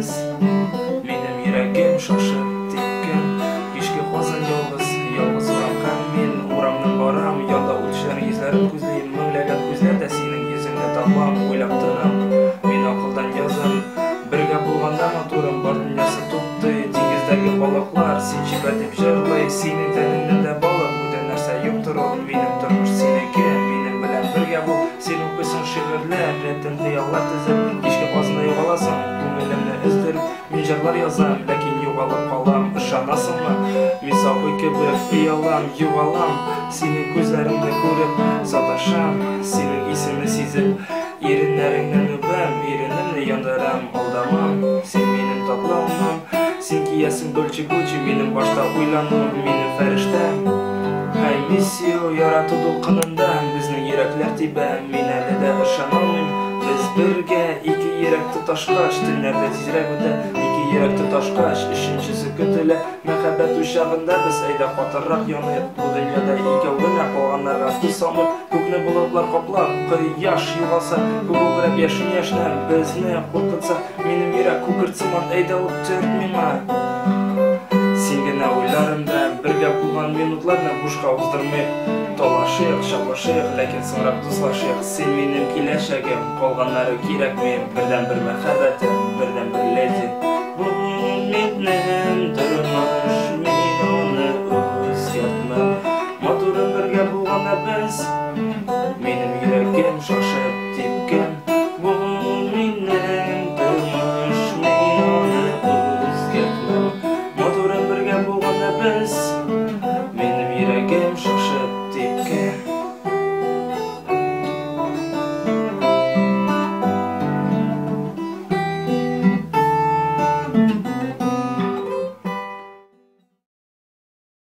без. Минем йөрәгем шашып типкән. Кичке Казан ялгыз, ялгыз урам һәм мин урамнан барам, янда үтүчеләрнең йөзләрен күзлим, меңләгән күзләрдә синең йөзеңне табам, уйлап торам, мин акылдан язам. Бергә булганда матурым, бар дөньясы туктый, диңгездәге балыклар син чибәр дип җырлый, синең тәнеңнән дә балык, бүтән нәрсә юктыр ул, минем тормыш синеке, минем белән бергә бул, син укыйсың шигырьләр, рәтен хыяллар төзеп, кичке Казанда югаласың, күңелемне өздереп. Мин җырлар язам, ләкин югалып калам, ышанасыңмы? Мин сабый кебек оялам, югалам, синең күзләреңне күреп, саташам, синең исеңне сизеп, иреннәреңнән үбәм, иренемне яндырам, алдамам, син минем татлы алмам, син киясең Дольче Гуччи, минем башта уйлану, минем фәрештәм. I miss you, ярату дулкынында безнең йөрәкләр тибә, мин әле дә ышаналмыйм, без бергә, ике йөрәк тоташкач, төннәр дә тизрәк үтә, ике йөрәк тоташкач, өченчесе көтелә, мәхәббәт учагында без әйдә катырак яныйк, бу дөньяда икәү генә калганнарга күз салмыйк, күкне болытлар каплап, кояш югалса, күк күкрәп яшен яшьнәп, безне куркытса, минем йөрәк күкерт сыман, әйдә ут төрт миңа. Син генә уйларымда, бергә булган минутларны бушка уздырмыйк. Талашыйк, чабышыйк, ләкин соңрак дуслашыйк. Син минем киләчәгем, калганнары кирәкми. Бердәнбер мәхәббәтем, бердәнбер леди. Бу минем